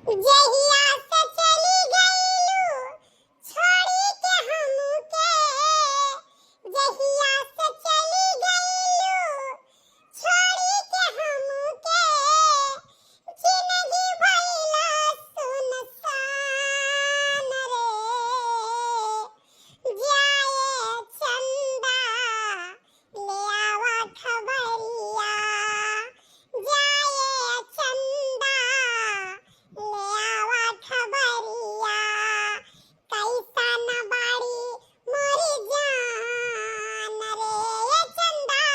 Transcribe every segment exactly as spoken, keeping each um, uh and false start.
जहिया से चली गईलू छोड़ी के हमके, जहिया से चली गईलू छोड़ी के हमके, जिंदगी भइला सुनसान रे। जाए चंदा, ले आवा खबरिया, जाए चंदा, ले आवा खबरिया, कैसन बाड़ी मोरी जान रे, ए चंदा,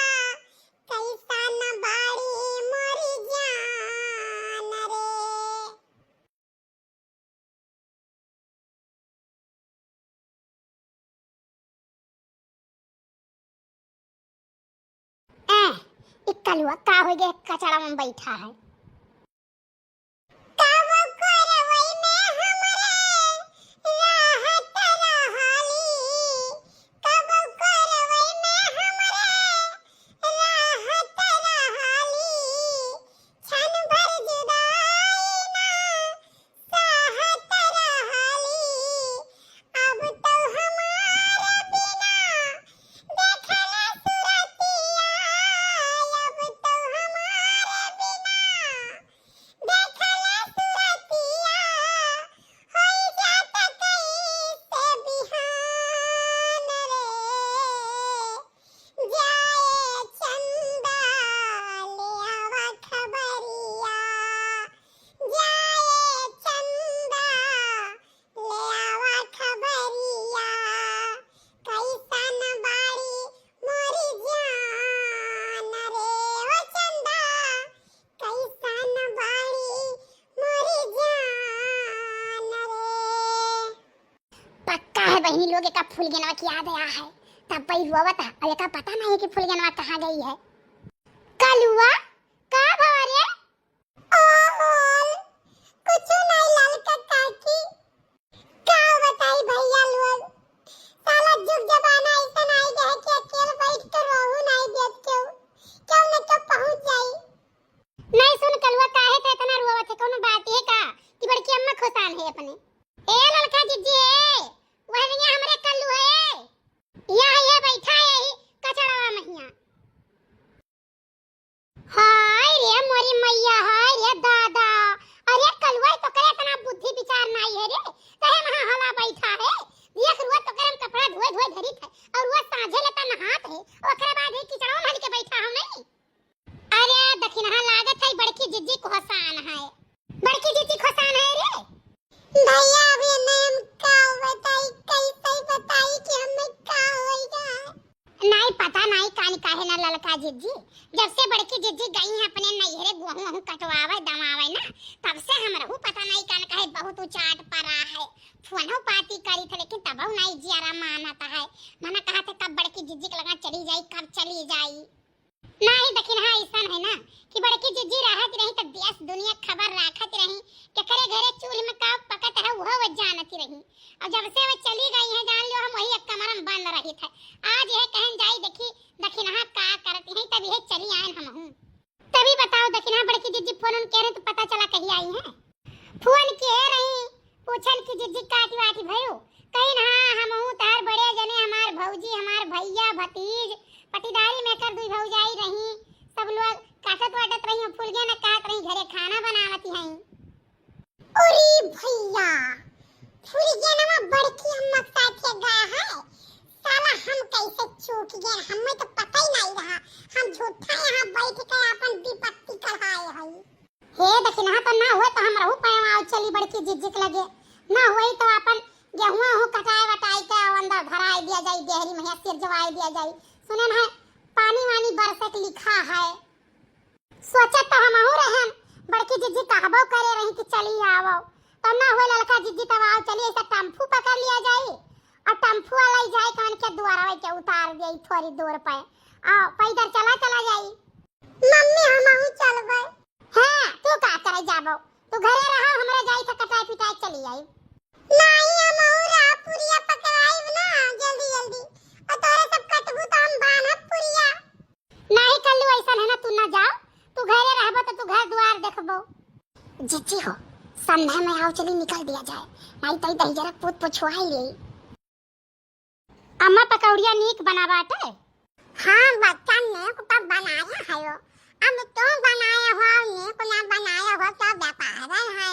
कैसन बाड़ी मोरी जान रे। ए, ई कलुआ का होइ गए, कचड़ा में बैठा है। कब कोरवई में हमरे रहत रहली, कब कोरवई में हमरे रहत रहली, क्षण भर जुदाई ना सहत रहली, अब तो हमार बिना देखल सुरतिया, अब तो हमार बिना देखल सुरतिया, होई जात कैसे बिहान रे। जाए चंदा, ले आवा खबरिया, जाए चंदा, ले आवा खबरिया, कैसन बाड़ी मोरी जान रे, ओ चंदा, कैसन बाड़ी मोरी जान रे। पक्का है बहिनी लोग, एका फुलगेनवा की याद आया है, तब वही रोवत है। अब एका पता नहीं है कि फुलगेनवा कहाँ गई है। कलुआ, का भवा रे? ओहो, कुछ नहीं ललका काकी। का बताई भैया लोग, साला जुग जमाना ऐसन आई गए कि अकेल बैठ के रहू नहीं देत केहू, केहू न केहू पहुँच जाई। नहीं सुन कलुआ, काहे ते इतना रोवत है? कौनो बात है का कि बड़की अम्मा खुशान है अपने? ए ललका जिज्जी है, वह भैया हमरे कल्लू है, यह ये बैठा है यही कचड़वा महिया। हाय रे मोरी मैया, हाय रे दादा। अरे कलुआ, तोकरे इतना बुद्धि विचार नाई है रे, कहे वहाँ हला बैठा है। देख रुआ, तोकरे हम कपड़ा धोए धोए धरी थे और वो साँझे लेता नहात है, ओकरे बाद ही किचड़वा में हल के बैठा हो नहीं। अरे दखिनहा, लागत है बड़की जिज्जी खोसान है। बड़की जिज्जी खोसान है रे। भैया, अभी नहीं हम का बताई, कैसे बताई कि हमें का होइगा। नाई पता नाई कान काहे ना ललका जिज्जी, जब से बड़की जिज्जी गई है अपने नैहरे गोहूँ वहूँ कटवावे दमावे ना, तब से हमरहू पता नाई कान काहे बहुत उचाट परा है। फोनो पाती करी थे लेकिन तबहू नाई जियारा मानत है। मना कहा थे कब बड़की जिज्जी के लगा चली जाई, कब चली जाई। नाई दखिनहा, ऐसन है ना कि बड़की जिज्जी रहत रही त देश दुनिया खबर राखत रही, केकरे घरे चूल्ह में का पकत है वो वो जानत रही। और जब से वो चली गई है जान लो हम वही एक कमरा में बंद रही थे। आज यह कहन जाई देखी दखिनहा का करती है, तब यह चली आयन हम हूँ। तभी बताओ दखिनहा, बड़की जिज्जी फोन उन कह रहे तो पता चला कहीं आई है। फोन किहे रही, पूछन कि जिज्जी काटी वाटी भयू। कहिन हाँ, हमहू तहार बड़े जने, हमार भौजी, हमार भैया, भतीज, पटीदारी में कर दुई भौजाई रही। सब लोग काटत वाटत रही, फुलगे न कहत रही, घरे खाना बनावत हई। अरे भैया, फुलगे नमा बड़की अम्मा के साथ ये गया है। साला हम कैसे चूक गए, हमें तो पता ही नहीं रहा। हम झूठा यहाँ बैठ कर अपन विपत्ति कढ़ाए हई। हे दखिनहा, तो ना हुए तो हम रहू पाए आओ चली बड़की जिज्जी के लगे, ना हुए तो अपन गेहुआ हूँ कटाए वटाए के आओ अंदर धराए दिया जाई, देहरी महिया सिर जवाए दिया जाई। सुने ना है पानी वानी बरसे के लिखा है। सोचत तो हमहू रहन, बड़की जिज्जी कहबो करे रही कि चली आवो, तो ना हुए ललका जिज्जी तब आओ चली ऐसा टेम्पू पकड़ लिया जाई और टेम्पू वाला ही जाए कौन के द्वारा के उतार दिया थोड़ी दूर पे, आओ पैदल चला चला जाई। मम्मी, हमहू चलबै। हाँ, तू का करे जाबो? तू घरे रहा, हमरा जाई त कटाई पिटाई चली आई। नाई, हमहू रहा, पुरिया पकवाई ना, जल्दी जल्दी। और तोरे सब कटबू त हम बांधब पुरिया। नाई कल्लू, ऐसा है ना, तू ना जाओ, तू घरे रहबो त तू घर द्वार देखबो। जिज्जी हो, संध्या में आओ, चली निकल दिया जाए, नाहीं तो ई दहिजरा पूत पोछुआई लेई। अम्मा, पकौड़िया नीक बना बाटे? हाँ बच्चा, नीक तो बनाया है हो। अब तू बनाया हो, नीक ना बनाया हो, क्या व्यापार है?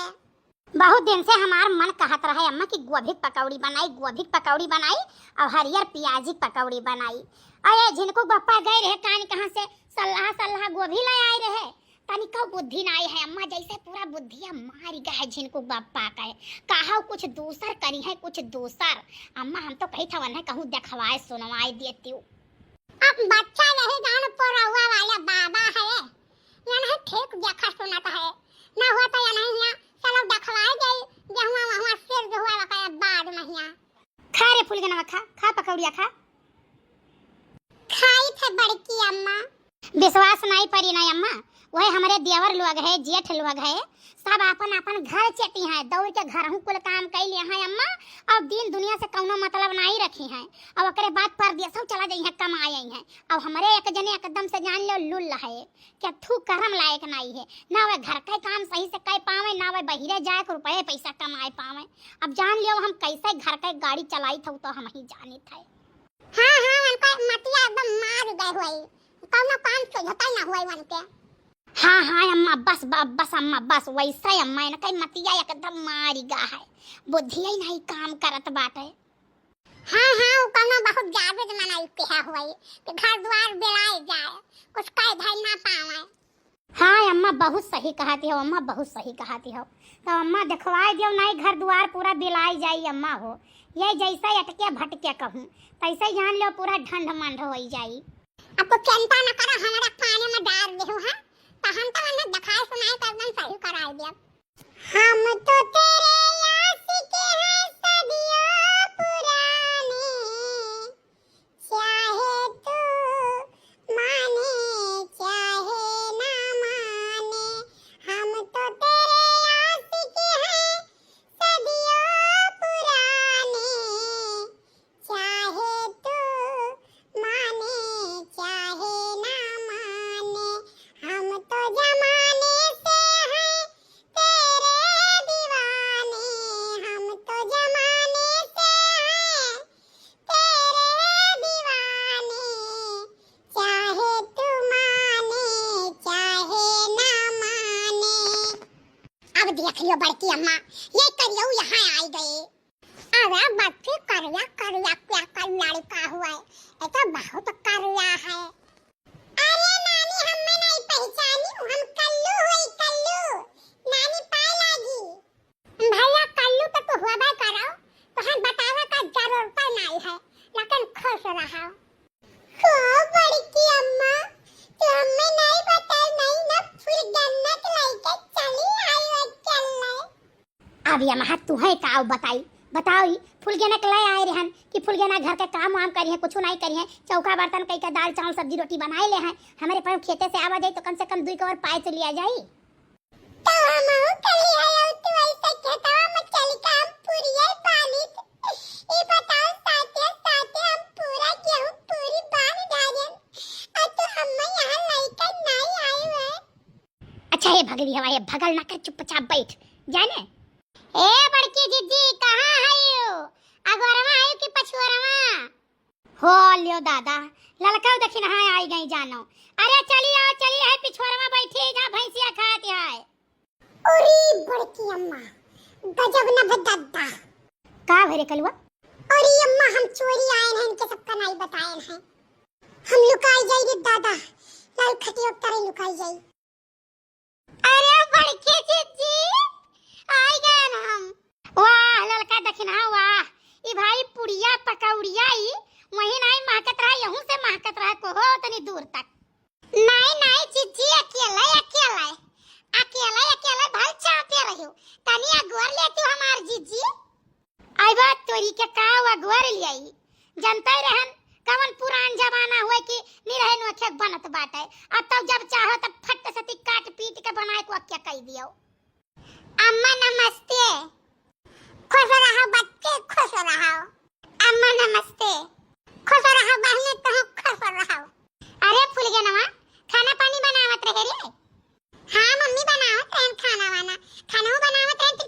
बहुत दिन से हमार मन कहत रहे अम्मा कि गोभी के पकौड़ी बनाई, गोभी के पकौड़ी बनाई और हरियर प्याजी के पकौड़ी बनाई। और ये झिनकू के बप्पा गए रहे कान कहाँ से, सल्लाह सल्लाह गोभी ले आए रहे। तनिको बुद्धि नाई है अम्मा, जैसे पूरा बुद्धिया मारि गा है झिनकू बप्पा के। कहा कुछ दूसर करी है, कुछ दूसर। अम्मा, हम तो कही था उन्हें कहूँ देखवाए सुनवाए देती हूँ। अब बच्चा रहे जान पोरौआ वाला बाबा है, ये नहीं ठीक देखा सुनत है, ना हुआ तो ये नहीं हिया, चलो देखवाए जाई, गेहुआ वहुआ सिर जो हुआ वकाया बाद में हिया। खा रे फुलगनवा, खा, खा पकौड़िया खा। खाई थे बड़की अम्मा। विश्वास नाई परी ना अम्मा, वही हमरे देवर लोग है, जेठ लोग है, सब आपन आपन घर चेती हैं, दौड़ के घर हूँ कुल काम कई ले हैं अम्मा। और दीन दुनिया से कौनो मतलब नाई रखी हैं। और ओकरे बाद परदेसों चला जाई हैं, कमाए आई हैं। और हमरे एक जने एकदम से जान लो लुल्ल है, क्या थू करम लायक नाई है, ना वह घर का काम सही से कर पावे, ना वह बहिरे जाए के रुपये पैसा कमाए पावे। अब जान लियो हम कैसे घर का गाड़ी चलाई था, तो हम ही जानी थे। हाँ, हाँ, उनका मतिया एकदम मार गए हुए, कौनो काम सुझता ही ना हुए उनके। हाँ, हाँ, अम्मा, बस, ब-, बस, अम्मा, बस, वैसे ही, अम्मा, इनका मतिया एकदम मारी गा है, बुद्धि ही नहीं काम करत बाटे। हाँ, हाँ, वो कौनो बहुत जादे जमाना इतिहा हुए कि घर द्वार बिलाए जाए, कुछ कह धर ना पावे। हाँ अम्मा, बहुत सही कहती हो अम्मा, बहुत सही कहती हो। तो अम्मा देखवाए दियो, नहीं घर द्वार पूरा बिलाए जाई अम्मा हो, ये जैसा अटके भटके कहूँ, तैसे जान लो पूरा ढंड मंड हो जाई। अब तो चिंता न करो, हमारा पानी में डाल देहु है, तो हम तो उन्हें दिखाए सुनाए कर एकदम सही कराए दिया। हम तो तेरे आशिक हैं सदियों पुराने, चाहे तू माने, चाहे ना माने, हम तो तेरे आशिक हैं सदियों पुराने, चाहे तू माने, चाहे ना माने, हम तो जमाने से हैं तेरे दीवाने, हम तो जमाने से हैं तेरे दीवाने, चाहे तू माने, चाहे ना माने। अब देख लियो बड़की अम्मा, ये करियो यहाँ आई गए। अरे बच्ची, करिया, करिया, क्या कर लड़का हुआ है? ये तो बहुत करिया है। अरे नानी, हमें नहीं पहचानी, हम कल्लू हुई, कल्लू। नानी पाए लागी। भैया, कल्लू तो तू होबे करो, तो हम बतावे का जरूरत नहीं है, लेकिन खुश रहो। हो बड़की अम्मा, तू हमें नहीं बताई, नहीं ना, फुलगन्ना के लेके चली आई हो, चल ले। अब ये महत तू है का बताई, बताओ ही, फुलगेना के ले आए रहन कि फुलगेना घर के काम वाम करी है, कुछ नहीं करी है, चौका बर्तन कई के दाल चावल सब्जी रोटी बनाए ले हैं, हमारे पास खेते से आवा जाई तो कम से कम दुई कवर पाए तो लिया जाई। तो हमहू कली है, और तू ऐसे खेतवा में चल के हम पूरिये बानी। ई बताओ, साथे साथे हम पूरा गेहूं पूरी बान डालेन, और तू हमें यहाँ लेकर नहीं आई है। अच्छा, हे भगली हवा, हे भगल ना कर, चुपचाप बैठ, जाने। ए बड़की जिज्जी, कहाँ है यू? अगोरवा है कि पछुअरवा? हो लियो दादा, ललका देखिन हाँ आई गई जानो। अरे चली आओ, चली है पिछुअरवा बैठी है जहाँ भैंसिया खाती है। अरे बड़की अम्मा, गजब न भे दादा। का भरे कलुआ? अरे अम्मा, हम चोरी आए हैं, इनके सबका नहीं बताए हैं। हम लुकाई जाई रे दादा, लाल खटिया तरह लुकाई जाई। अरे बड़की जिज्जी, आई गए हम। वाह ललका दखिनहा वाह, ई भाई पुड़िया पकौड़िया ई वही नहीं महकत रहा, यहूं से महकत रहा कोहो तनी दूर तक। नहीं नहीं जिज्जी, अकेले अकेले, अकेले अकेले भल चाहते रहो, तनी अगोर लेती हमार जिज्जी। आई बात तोरी के का अगोर लियाई, जनते रहन कवन पुरान जमाना हुए कि निरहे नोखे बनत बाटे। अब तो जब चाहो तब फट से ती काट पीट के बनाए को क्या कह दियो। अम्मा नमस्ते। खुश रहो बच्चे, खुश रहो। अम्मा नमस्ते। खुश रहो बहने, तुम खुश रहो। अरे फुलगेनवा, खाना पानी बनावत रहे रे? हाँ मम्मी, बनावत रहन खाना वाना। खाना वो बनावत रहन, तू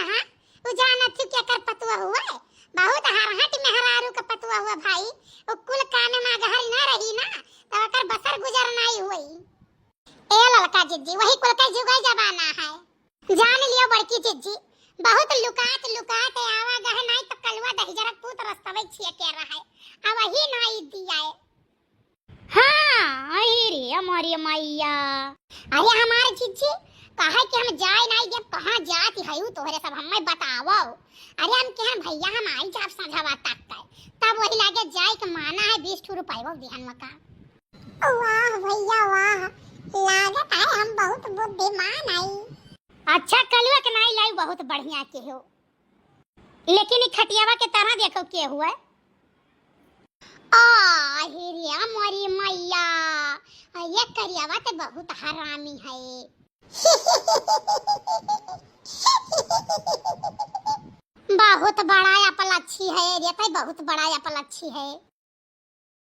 हाँ, उ जानत हूँ कि एकर पतुआ हुआ है, बहुत हरहट मेहरारू के पतुआ हुआ भाई। उ कुल काम में अगर ना रही ना, तब एकर बसर गुजर नाई हुई। ए ललका जिज्जी, वही कुल का जुग है, जमाना है। जान लियो बड़की जिज्जी, बहुत लुकात लुकात आवा गह, नाई तो कलुआ दहिजरक पूत रस्तवे छिए के रहे, अब वही नाई दिया है। हाँ, अरे रे हमारी मैया। अरे हमारे जिज्जी, कहे कि हम जाए नाई देब, कहाँ जात है उ तोहरे सब हमें बतावो। अरे हम केहन भैया, हम आई जाब संझवा तक के, तब वही लागे जाए के माना है, बीस ठो रुपये दिहन का। वाह भैया वाह, लागत है हम बहुत बुद्धिमान हई। अच्छा कलुआ के नाई लाई, बहुत बढ़िया के हो, लेकिन ई खटियावा के तरह देखो के हुआ। आ, हे रे मोरी मैया, ये करियावा ते बहुत हरामी है। बहुत बड़ा अपलच्छी है रे, ते बहुत बड़ा अपलच्छी है।